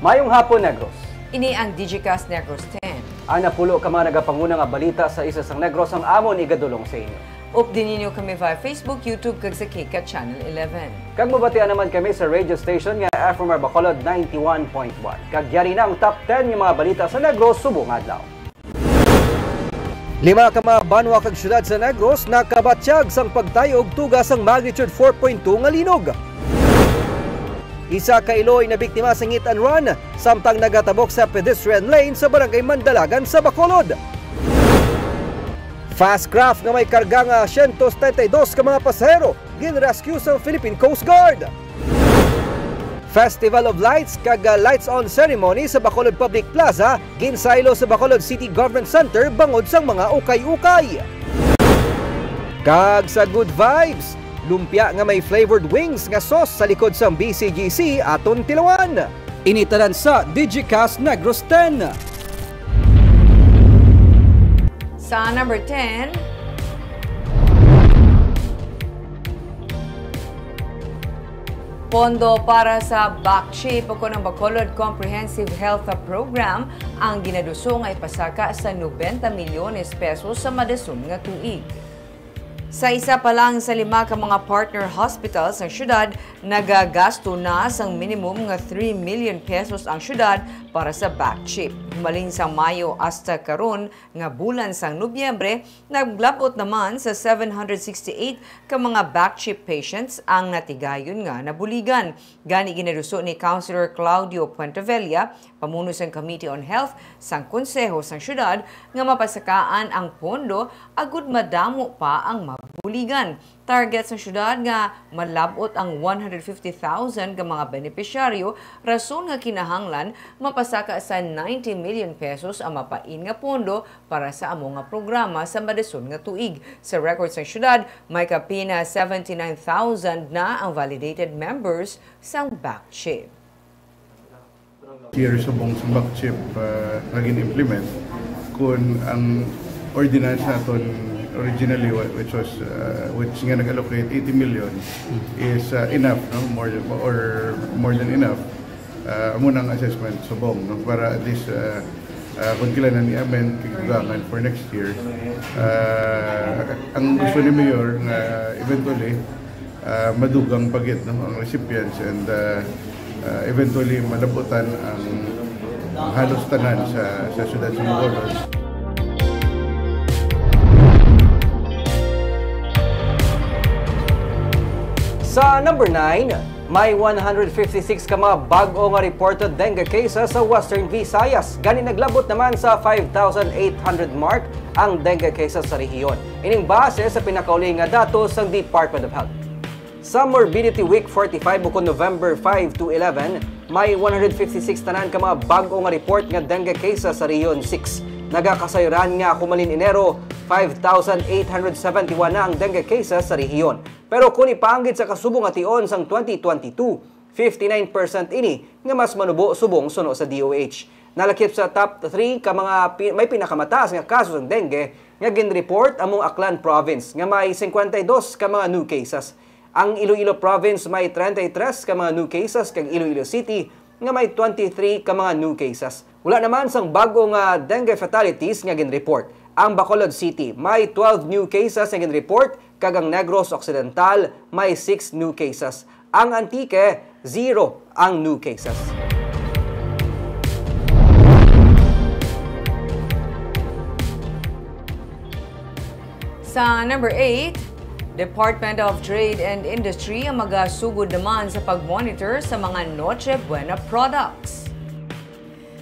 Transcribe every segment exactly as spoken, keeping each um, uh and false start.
Mayong hapon, Negros. Ini ang Digicast Negros ten. Ang napulo ka mga nagapanguna nga balita sa isla sang Negros ang amon igadulong sa inyo. Updi ninyo kami via Facebook, YouTube, kag sa KCAT Channel eleven. Kag mabatian naman kami sa radio station nga F M R Bacolod ninety-one point one. Kag yari na ang top ten nga mga balita sa Negros subong adlaw. Lima ka mga banwa kag syudad sa Negros nakabatyag sang pagtayo og tuga sang magnitude four point two nga linog. Isa ka iloy nabiktima sa hit and run samtang nagatabok sa pedestrian lane sa barangay Mandalagan sa Bacolod. Fast craft nga may karga nga siyento setenta y dos ka mga pasahero ginrescue sang Philippine Coast Guard. Festival of Lights kag, ah, Lights On Ceremony sa Bacolod Public Plaza ginsaylo sa Bacolod City Government Center bangod sang mga ukay-ukay. Kag sa Good Vibes, lumpia nga may flavored wings nga sauce sa likod sang B C G C aton tilawan. Ini tanan sa Digicast Negros ten. Sa number ten, pondo para sa BACCHIP o kon ang Bacolod Comprehensive Health Program ang ginaduso nga ipasaka sa nobenta milyones pesos sa madason nga tuig. Sa isa pa lang sa lima ka mga partner hospitals sa syudad, nagagasto na sang minimum nga three million pesos ang syudad para sa BACCHIP. Humalin sang Mayo hasta karon nga bulan sang Nobyembre, naglab-ot naman sa seven hundred sixty-eight ka mga BACCHIP patients ang natigayon nga nabuligan. Gani ginaduso ni Councilor Claudio Puentevella, pamuno sang Committee on Health sang Konseho sang Syudad, nga mapasakaan ang pondo agud madamo pa ang mabuligan. Target sang syudad nga malab-ot ang one hundred fifty thousand ka mga benepisyaryo, rason nga kinahanglan mapasaka sa ninety million pesos ang mapain nga pondo para sa amo nga programa sa madason nga tuig. Sa record sang syudad, may kapin na seventy-nine thousand na ang validated members sang BACCHIP. Year subong sa BACCHIP, ah, nga gin-implement, kun ang ordinance naton originally, wha-, which was, ah, which nga nag-allocate eighty million, is, ah, enough, no? More or more than enough. Ah, amo na ang assessment subong, no? Para at least, ah, ah, kung kailangan i-amend, kailangan for next year. Ah, ang gusto ni Mayor nga eventually, ah, madugang pa gid, no, ang recipients and, ah, ah, eventually malabutan ang, ang halos tanan sa, sa siyudad sa Bacolod. Sa number nine, may one hundred fifty-six ka mga bag-o nga reported dengue cases sa Western Visayas. Gani naglabot naman sa five thousand eight hundred mark ang dengue cases sa rehiyon. Ining base sa pinakauli nga datos sang Department of Health. Sa Morbidity Week forty-five ukon November five to eleven, may one hundred fifty-six tanan ka mga bag-o nga report nga dengue cases sa Region six. Nagakasayran nga humalin Enero, five thousand eight hundred seventy-one na ang dengue cases sa rehiyon. Pero kon ipaanggid sa kasubong nga tion sang twenty twenty-two, fifty-nine percent ini nga mas manubo subong suno sa D O H. Nalakip sa top three ka mga pi-, may pinakamataas nga kaso sang dengue nga ginreport among Aklan Province nga may cincuenta y dos ka mga new cases. Ang Iloilo Province may treinta y tres ka mga new cases kag Iloilo City nga may twenty-three ka mga new cases. Wala naman sang bag-o nga dengue fatalities nga ginreport. Ang Bacolod City may twelve new cases nga ginreport kag ang Negros Occidental may six new cases. Ang Antique, zero ang new cases. Sa number eight, Department of Trade and Industry ang magasugod naman sa pag-monitor sa mga Noche Buena products.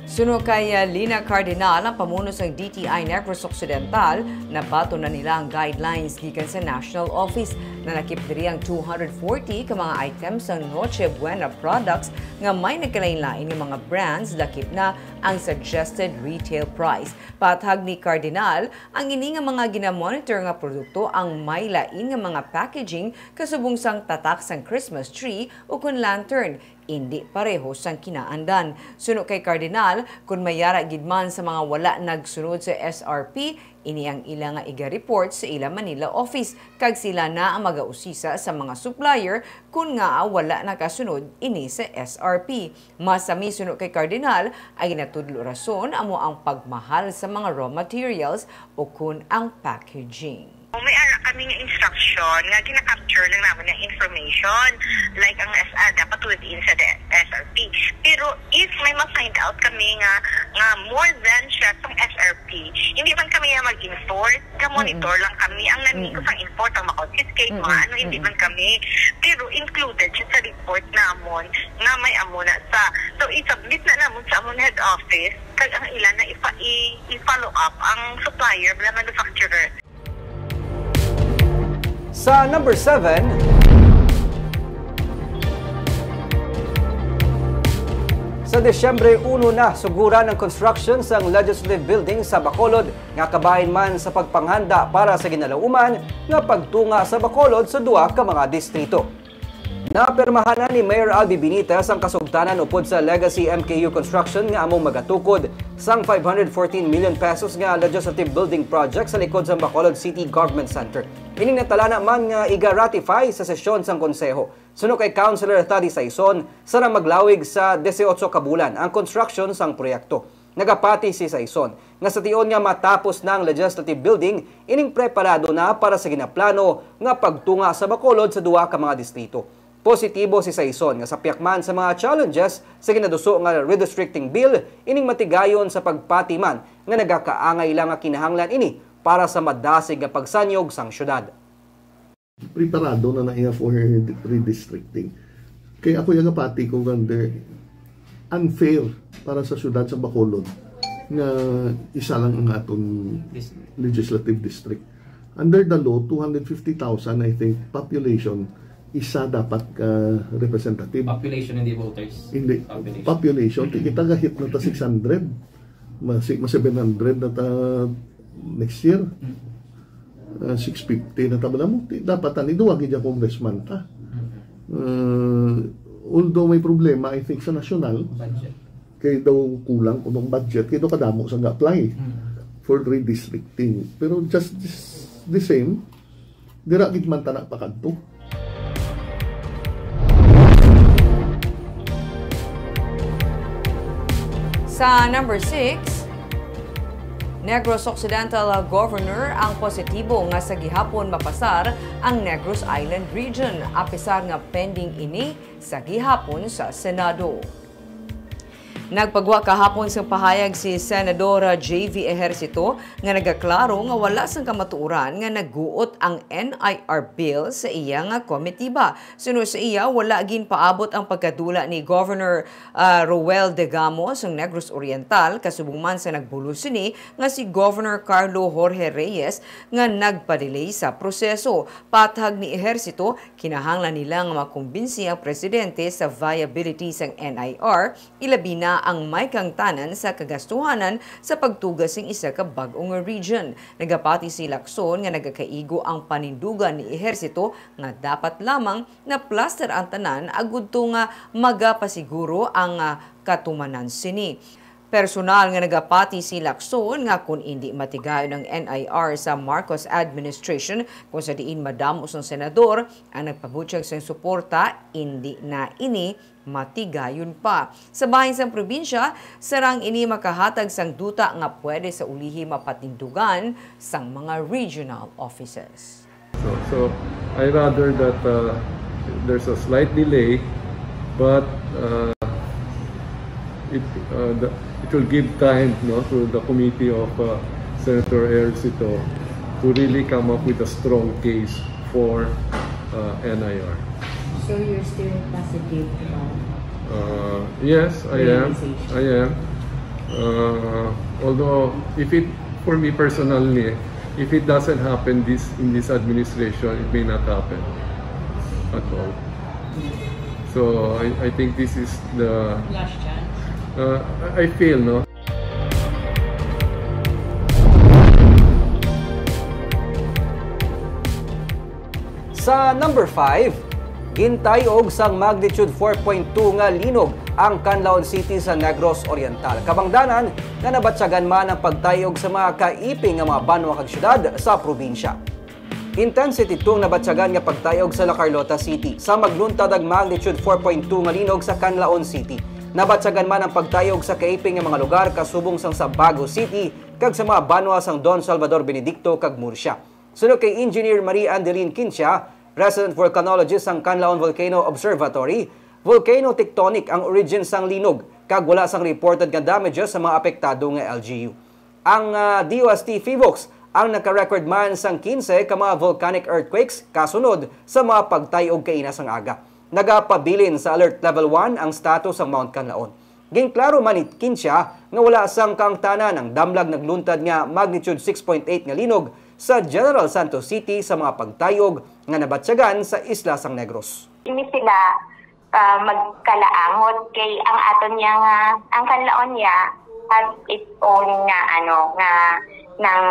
Suno kay, ah, Lina Cardinal, ang pamuno sang D T I Negros Occidental, nabaton na nila ang guidelines gikan sa National Office. Nalakip diri ang two hundred forty ka mga items sang Noche Buena products nga may nagkalain-lain nga mga brands, lakip na ang suggested retail price. Pahayag ni Cardinal, ang ini nga mga ginamonitor nga produkto ang may lain nga mga packaging kasubong sang tatak sang Christmas tree ukon lantern, indi pareho sang kinaandan. Suno kay Cardinal, kon may yara gid man sa mga wala nagsunod sa S R P, Ini ang ila nga iga-report sa ila Manila office, kag sila na ang magausisa sa mga supplier kon ngaa wala nakasunod ini sa S R P. Masami suno kay Cardinal, ang ginatudlo rason amo ang pagmahal sa mga raw materials o kon ang packaging. May ara kami nga instruction nga gina-capture lang namin nga information, like ang S R dapat within sa the S R P. Pero if may ma-find out kami nga, nga more than siya sang S R P, hindi man kami nga mag-enforce, ga-monitor lang kami. Ang nanigo sa import, ang ma-confiscate, mga ano, hindi man kami. Pero included siya sa report namon nga may amo na sa. So, i-submit na namon sa amon head office, kag ang ila na ipa-, i-, i-follow up ang supplier, the manufacturer. Sa number seven, sa Disyembre uno na suguran ang construction sang Legislative Building sa Bacolod, nga kabahin man sa pagpanghanda para sa ginalauman nga pagtunga sa Bacolod sa duha ka mga distrito. Napirmahan na ni Mayor Albi Benitez ang kasugtanan upod sa Legacy M K U Construction nga among magatukod sang five hundred fourteen million pesos nga legislative building project sa likod sa Bacolod City Government Center. Ining natalana man nga iga-ratify sa sesyon sang Konseho. Suno kay Councilor Thady Saison, sarang maglawig sa dieciocho ka bulan ang construction sang proyekto. Nagapati si Saison nga sa tion nga matapos na ang legislative building, ining preparado na para sa ginaplano nga pagtunga sa Bacolod sa duha ka mga distrito. Positibo si Saison nga sa pihak man sa mga challenges sa ginaduso nga redistricting bill, ining matigayon sa pagpati man nga nagakaangay lang nga kinahanglan ini para sa madasig nga pagsanyog sang syudad. Preparado na na iya for redistricting. Kay ako iya gapati ko nga unfair para sa siyudad sa Bacolod nga isa lang ang aton District. Legislative district. Under the law, two hundred fifty thousand, I think, population, isa dapat ka representative. Population, hindi voters. Hindi. Population. Population, ti kita gahit na ta six hundred. Mas, mas seven hundred na ta next year. Mm. Ah, six fifty na ta bala mo. Ti, dapat ani, duwa gid ang congressman ta. Mm. Ah, although may problema, I think, sa national, Budget. Kay daw kulang kuno ang budget, kay daw kadamo sa nga-apply Mm. for redistricting. Pero just this, the same, dira gid man ta na pakadto. Sa number six, Negros Occidental Governor ang positibo nga sa gihapon mapasar ang Negros Island Region, apisar nga pending ini sa gihapon sa Senado. Nagpagwa kahapon sang pahayag si Senadora J V Ejercito nga nagaklaro nga wala sang kamatuoran nga naguot ang N I R bill sa iya nga komitiba. Suno sa iya, wala ginpaabot ang pagkadula ni Governor, ah, Roel Degamo sang Negros Oriental, kasubong man sa nagbulos sini nga si Governor Carlo Jorge Reyes nga nagpa-delay sa proseso. Pathag ni Ejercito, kinahanglan nila nga makumbinsi ang presidente sa viability sang N I R, ilabi na ang may kaangtanan sa kagastuhanan sa pagtuga sing isa ka bag-o nga region. Nagapati si Lacson nga nagakaigo ang panindugan ni Ejercito nga dapat lamang na plaster ang tanan agud to nga magapasiguro ang, ah, katumanan sini. Personal nga nagapati si Lacson nga kon indi matigayon ang N I R sa Marcos administration, kung sa diin madamo sang senador ang nagpabutyag sang suporta, indi na ini matigayon pa. Sa bahin sang probinsya, sarang ini makahatag sang duta nga pwede sa ulihi mapatindugan sang mga regional offices. So, so I rather that, uh, there's a slight delay, but, uh, it, uh, the, it will give time, no, to the committee of, uh, Senator Ejercito to really come up with a strong case for, uh, N I R. So you're still positive about Uh, yes, I am. Realization. I am. Uh, although, if it, for me personally, if it doesn't happen this, in this administration, it may not happen at all. So, I, I think this is the Last chance. Uh, I, I feel, no? Sa number five, Gintayog sang magnitude four point two nga linog ang Canlaon City sa Negros Oriental, kabangdanan nga nabatyagan man ang pagtayog sa mga kaiping nga mga banwa kag syudad sa probinsya. Intensity two ang nabatyagan nga pagtayog sa La Carlota City, sa magluntad ang magnitude four point two nga linog sa Canlaon City. Nabatyagan man ang pagtayog sa kaiping nga mga lugar kasubong sang Sabago City kag sa mga banwa sang Don Salvador Benedicto kag Murcia. Suno kay Engineer Marie Andeline Quincia, resident volcanologist sang Canlaon Volcano Observatory, volcano tectonic ang origin sang linog kag wala sang reported nga damages sa mga apektado nga L G U. Ang, ah, D O S T PHIVOLCS ang naka-record man sang kinse ka mga volcanic earthquakes kasunod sa mga pagtay-og kaina sang aga. Nagapabilin sa Alert Level one ang status sang Mount Canlaon. Ginklaro man ni Quincia nga wala sang kaangtanan ang damlag nagluntad nga magnitude six point eight nga linog sa General Santos City sa mga pagtay-og nga nabatyagan sa isla sang Negros. Ini sila, ah, magkalaangot kay ang aton niya nga, ang Canlaon niya have its own nga, ano, nga, nang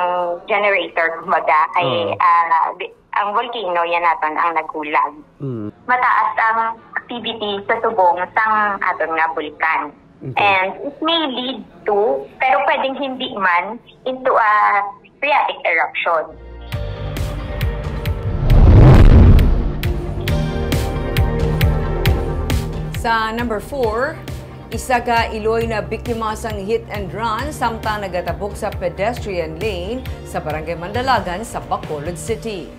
generator, kumbaga, kay, Oo. ah, di-, ang volcano yan naton ang naghulag. Mm. Mataas ang activity sa subong sang aton nga bulkan. Okay. And it may lead to, pero pwedeng hindi man, into a phreatic eruption. Sa number four, isa ka iloy na biktima sang hit and run samtang nagatabok sa pedestrian lane sa Barangay Mandalagan sa Bacolod City.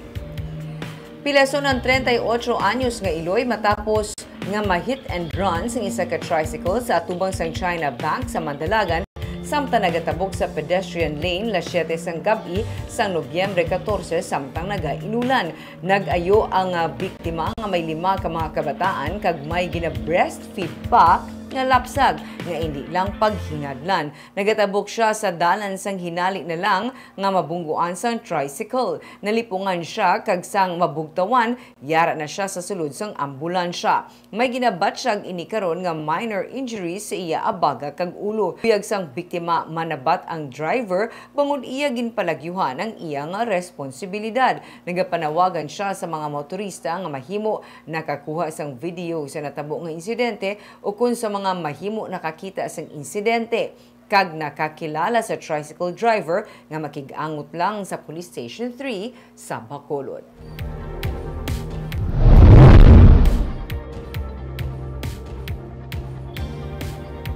Pilason ang treinta y ocho anyos nga iloy matapos nga ma-hit and run sang isa ka tricycle sa atubang sang China Bank sa Mandalagan, samtang nagatabok sa pedestrian lane las siete sang gab-i sang Nobyembre catorce samtang nagainulan. Nag-ayo ang, ah, biktima nga may lima ka mga kabataan kag may gina-breastfeed pa nga lapsag nga indi lang paghingadlan. Nagatabok siya sa dalan sang hinali na lang nga mabungguan sang tricycle. Nalipungan siya kag sang mabugtawan, yara na siya sa sulod sang ambulansya. May ginabatyag ini karon nga minor injuries sa iya abaga kag ulo. Buyag sang biktima, manabat ang driver bangod iya ginpalagyuhan ang iya nga responsibilidad. Nagapanawagan siya sa mga motorista nga mahimo nakakuha sang video sa natabo nga insidente ukon sa mga mahimo nakakita sang insidente kag nakakilala sa tricycle driver nga makig-angot lang sa Police Station three sa Bacolod.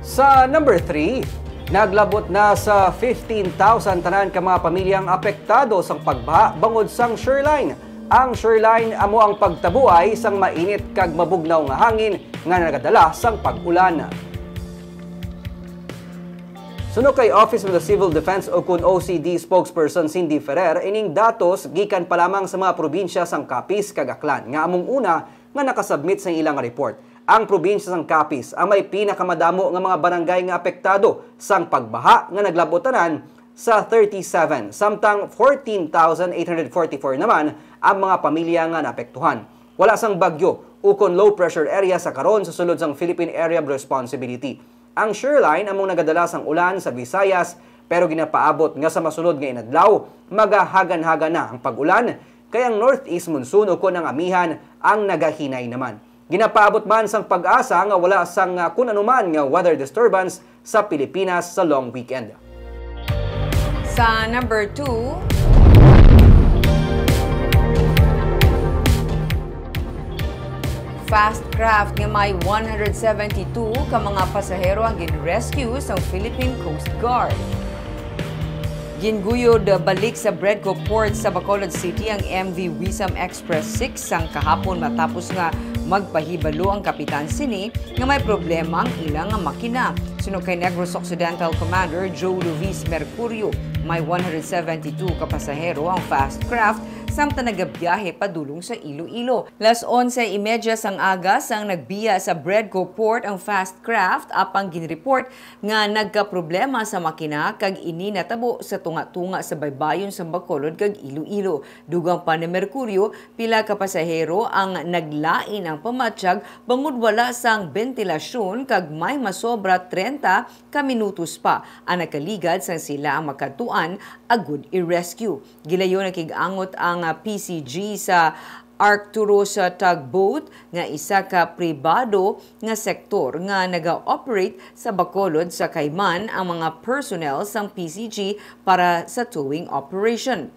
Sa number three, naglabot na sa fifteen thousand tanan ka mga pamilya ang apektado sang pagbaha bangod sang Shoreline. Ang Shoreline amo ang pagtabuay sang mainit kag mabugnaw nga hangin nga nagadala sang pag-ulan. Suno kay Office of the Civil Defense ukon O C D spokesperson Cindy Ferrer, ining datos gikan pa lamang sa mga probinsya sang Capiz kag Aklan nga among una nga nakasubmit sang ilang report. Ang probinsya sang Capiz ang may pinakamadamo nga mga barangay nga apektado sang pagbaha nga naglabot tanan sa thirty-seven, samtang fourteen thousand eight hundred forty-four naman ang mga pamilya nga naapektuhan. Wala sang bagyo ukon low pressure area sa karon sa sulod sang Philippine Area of Responsibility. Ang Shoreline among nagadala sang ulan sa Visayas, pero ginapaabot nga sa masunod nga inadlaw, magahagan-hagan na ang pag-ulan, kay ang northeast monsoon ukon ang amihan ang nagahinay naman. Ginapaabot man sang PAGASA nga wala sang, ah, kun anuman nga weather disturbance sa Pilipinas sa long weekend. Sa number two, fast craft nga may one hundred seventy-two ka mga pasahero ang gin-rescue sang Philippine Coast Guard. Ginguyod balik sa Bredco Port sa Bacolod City ang M V Wisam Express six sang kahapon matapos nga magpahibalo ang kapitan sini nga may problema ang ilang makina. Suno kay Negros Occidental Commander Joe Luis Mercurio, may one hundred seventy-two ka pasahero ang fast craft samtang nagabiyahe padulong sa Iloilo. Las onse y media sang aga sang nagbiya sa Bredco Port ang fast craft, apang ginreport nga nagkaproblema sa makina kag ini natabo sa tunga-tunga sa baybayon sa Bacolod kag Iloilo. Dugang pa ni Mercurio, pila ka pasahero ang naglain ang pamatyag bangod wala sang bentilasyon kag may masobra treinta ka minutos pa ang nakaligad sang sila ang makadtuan agud i-rescue. Gilayon nakig-angot ang, ah, P C G sa Arcturus Tugboat, nga isa ka pribado nga sektor nga naga-operate sa Bacolod, sa Cayman ang mga personnel sang P C G para sa towing operation.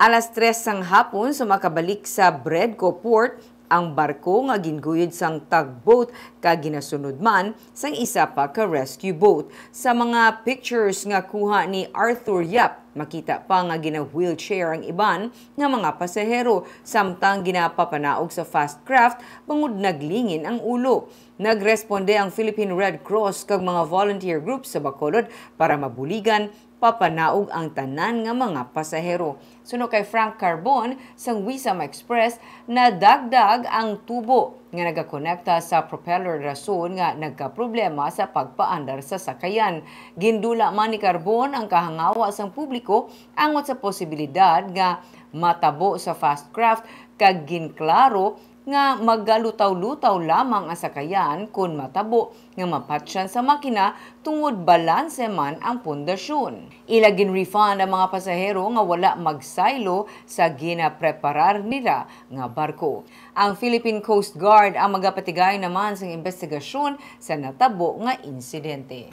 Alas tres sang hapon sa makabalik sa Bredco Port ang barko nga ginguyod sang tugboat, kag ginasunod man sang isa pa ka rescue boat. Sa mga pictures nga kuha ni Arthur Yap, makita pa nga gina-wheelchair ang iban nga mga pasahero, samtang ginapapanaog sa fast craft bangod naglingin ang ulo. Nagresponde ang Philippine Red Cross kag mga volunteer groups sa Bacolod para mabuligan, papanaog ang tanan nga mga pasahero. Suno kay Frank Carbon sang Wisam Express, nadagdag ang tubo nga nagakonekta sa propeller, rason nga nagkaproblema sa pagpaandar sa sakayan. Gindula man ni Carbon ang kahangawa sang publiko angot sa posibilidad nga matabo sa fast craft, kag ginklaro nga magalutaw-lutaw lamang ang sakayan kon matabo nga mapatyan sa makina tungod balanse man ang pundasyon. Ila ginrefund ang mga pasahero nga wala magsaylo sa ginapreparar nila nga barko. Ang Philippine Coast Guard ang magapatigay naman sang imbestigasyon sa natabo nga insidente.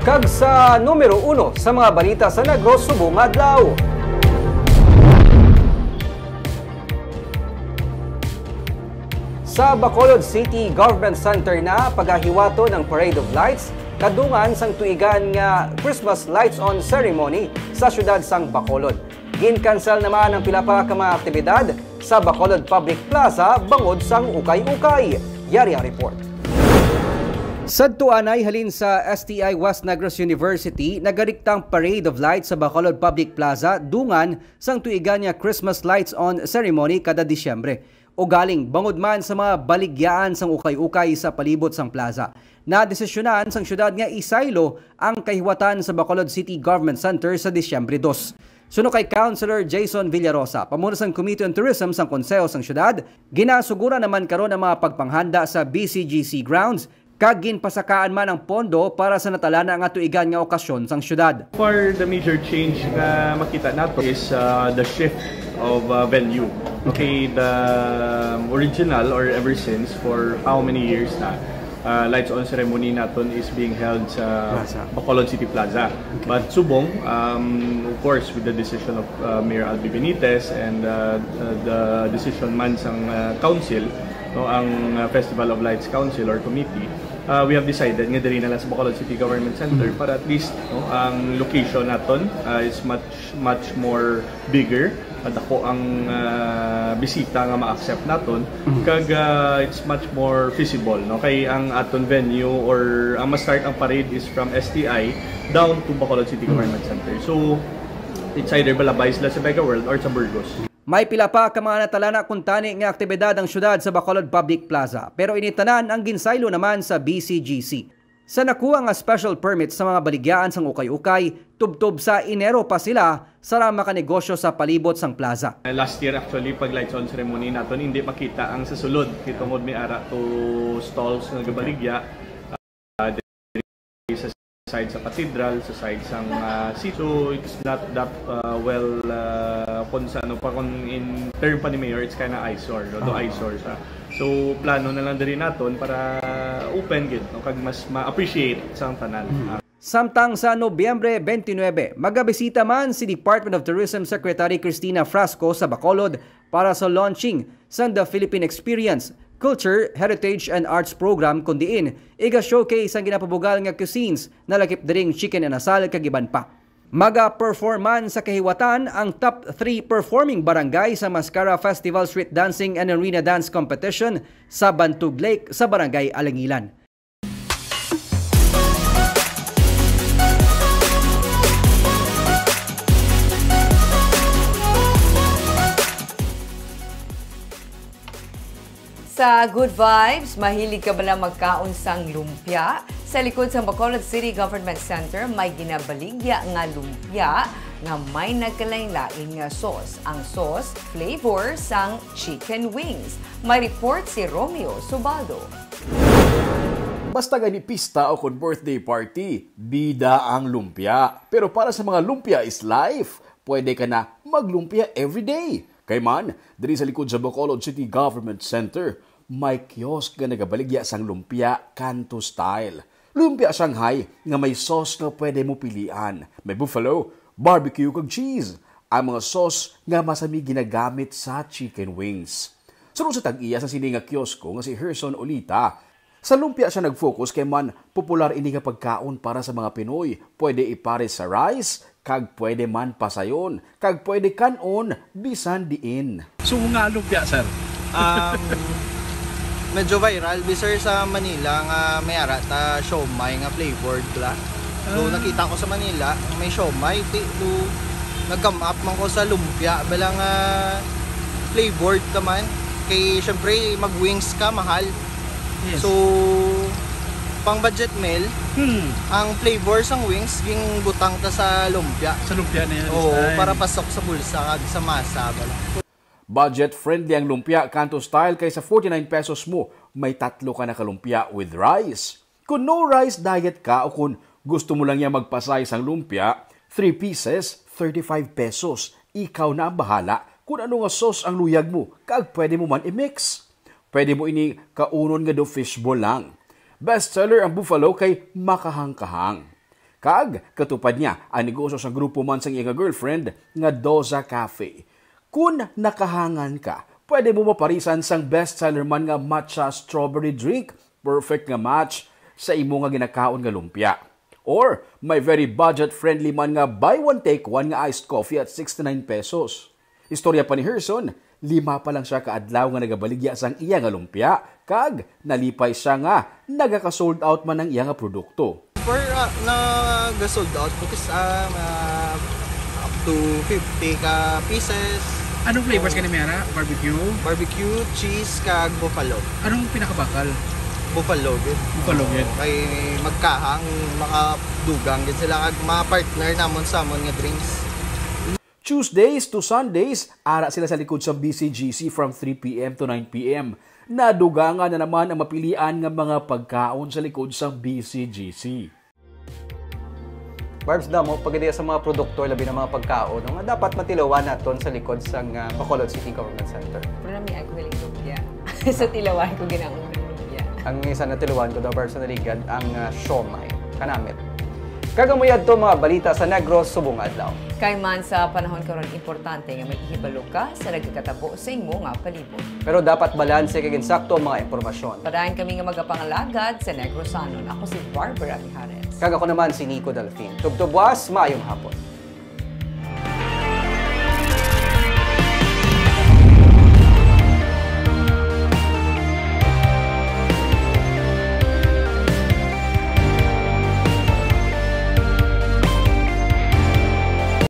Kag sa numero uno sa mga balita sa Negros subong adlaw. Sa Bacolod City Government Center na pagahiwaton ang Parade of Lights kadungan sang tuigan nga Christmas Lights On Ceremony sa siyudad sang Bacolod. Ginkansel naman ang pila pa ka mga aktibidad sa Bacolod Public Plaza bangod sang ukay-ukay. Yari ang report. Sadto anay, halin sa S T I West Negros University, nagarikta ang Parade of Lights sa Bacolod Public Plaza dungan sang tuigan nga Christmas Lights On Ceremony kada Disyembre. Ugaling, bangod man sa mga baligyaan sang ukay-ukay sa palibot sang plaza, nadesisyonan sang siyudad nga isaylo ang kahiwatan sa Bacolod City Government Center sa Disyembre dos. Suno kay Councilor Jason Villarosa, pamuno sang Committee on Tourism sang Konseho sang Siyudad, ginasugura naman karon ang mga pagpanghanda sa B C G C grounds, kag ginpasakaan man ang pondo para sa natalana nga tuigan nga okasyon sang siyudad. For the major change nga makita nato is, uh, the shift of, uh, venue. Okay, the original or ever since for how many years na, uh, lights on ceremony naton is being held sa Plaza. Bacolod City Plaza. Okay. But subong, um, of course, with the decision of, uh, Mayor Albee Benitez and, uh, uh, the decision man sang, uh, council, no, ang, uh, Festival of Lights Council or Committee, uh, we have decided nga diri na lang sa Bacolod City Government Center Mm. para at least, no, ang location naton, uh, is much, much more bigger. Madako ang, ah, bisita nga ma-accept naton, Mm. kag, ah, it's much more feasible, no? Kay ang aton venue or ang ma-start ang parade is from S T I down to Bacolod City Government Center. So, it's either Balabay sila sa Mega World or sa Burgos. May pila pa ka mga natalana kuntani nga aktibidad ang siyudad sa Bacolod Public Plaza, pero ini tanan ang ginsaylo naman sa B C G C. Sa nakuha nga special permit sa mga baligyaan sang ukay-ukay, tubtob sa Enero pa sila sarang makanegosyo sa palibot sang plaza. Last year, actually, pag lights on ceremony naton, hindi makita ang sa sulod. Kay tungod may ara to stalls nga gabaligya, ah, diri sa side sa cathedral, sa side sang, ah, city. So, it's not that, ah, well, ah, kung sa ano pa, kung in term pa ni Mayor, it's kinda eyesore, no? Do Oo. Eyesore siya. So, plano na lang diri naton para open gid, no? Kag mas ma-appreciate sang tanan. Mm. Ah. Samtang sa Nobyembre twenty-nine, magabisita man si Department of Tourism Secretary Cristina Frasco sa Bacolod para sa launching sang The Philippine Experience, Culture, Heritage, and Arts Program, kun diin iga-showcase ang ginapabugal nga cuisines, nalakip diri ang chicken inasal, kag iban pa. Maga-perform man sa kahiwatan ang top three performing barangay sa Mascara Festival Street Dancing and Arena Dance Competition sa Bantug Lake sa Barangay Alangilan. Sa Good Vibes, mahilig ka bala magkaon sang lumpia? Sa likod sang Bacolod City Government Center, may ginabaligya nga lumpia nga may nagkalain-lain nga sauce. Ang sauce, flavor sang chicken wings. May report si Romeo Subaldo. Basta gani pista o kon birthday party, bida ang lumpia. Pero para sa mga lumpia is life, pwede ka na maglumpia everyday. Kay man, diri sa likod sa Bacolod City Government Center, may kiosk nga nagabaligya sang lumpia kanto style. Lumpia Shanghai nga may sauce nga pwede mo pilian. May buffalo, barbecue, kag cheese. Ang mga sauce nga masami ginagamit sa chicken wings. Suno sa tag-iya sa sini nga kiosko nga si Herson Olita, sa lumpia siya nag-focus kay man popular ini nga pagkaon para sa mga Pinoy. Pwede ipares sa rice, kag pwede man pasayon, kag pwede kan-on bisan diin. So, nga lumpia, sir? Um, medyo viral bi, sir, sa Manila nga may ara ta siomai nga flavored bla. So, Ah. nakita ko sa Manila, may siomai, ti, do, nag-come up man ko sa lumpia, bala nga flavored naman. Kay, syempre, mag-wings ka, mahal. Yes. So, pang budget meal, Hmm. ang flavor sang wings, ginbutang ta sa lumpia. Sa lumpia na yan, Oo, style. para pasok sa bulsa, kag sa masa, bala. Budget-friendly ang lumpia kanto style, kay sa forty-nine pesos mo, may tatlo ka na ka lumpia with rice. Kung no rice diet ka o kung gusto mo lang niya magpasay sang lumpia, three pieces, thirty-five pesos. Ikaw na ang bahala kung ano nga sauce ang luyag mo, kag pwede mo man i-mix. Pwede mo ini kaunon nga do fishball lang. Best seller ang buffalo kay makahangkahang. Kag katupad niya ang negosyo sa grupo man sang iya nga girlfriend nga Doza Cafe. Kun nakahangan ka, pwede mo maparisan sang best seller man nga matcha strawberry drink. Perfect nga match sa imo nga ginakaon nga lumpia. Or may very budget-friendly man nga buy one take one nga iced coffee at sixty-nine pesos. Istorya pa ni Herson, lima pa lang siya ka adlaw nga nagabaligya sang iya nga lumpia, kag nalipay siya nga nagaka-sold out man ang iya nga produkto. For, ah, naga-sold out because, ah, ah, up to fifty ka pieces. Anong flavors Oh. ka ni Mera? Barbecue? Barbecue, cheese, kag buffalo. Anong pinakabakal? Buffalo, gid. Buffalo, gid. Kay magkahang makadugang gid sila kag mga partner namon sa amon nga drinks. Tuesdays to Sundays, ara sila sa likod sa B C G C from three p m to nine p m. Nadugangan na naman ang mapilian nga mga pagkaon sa likod sa B C G C. Barbs, damo pagkadiyot sa mga produkto, labi na mga pagkaon, no, nga dapat matilawan naton sa likod sang, ah, Bacolod City Government Center. Pero nami ako hiling lumpia. So, tilawan ko ginaon ng lumpia. Ang isa na tilawan ko daw, Barbs, sa naligad, ang, ah, siomai. Kanamit. Kag amo yadto mga balita sa Negros subong adlaw. Kay man sa panahon karon, importante nga may ihibalo ka sa nagakatabo sa imo nga palibot. Pero dapat balanse kag insakto ang mga impormasyon. Padayon kami nga magapangalagad sa Negrosanon. Ako si Barbara Mijares. Kag ako naman si Nico Delfin. Tubtob buwas, maayong hapon.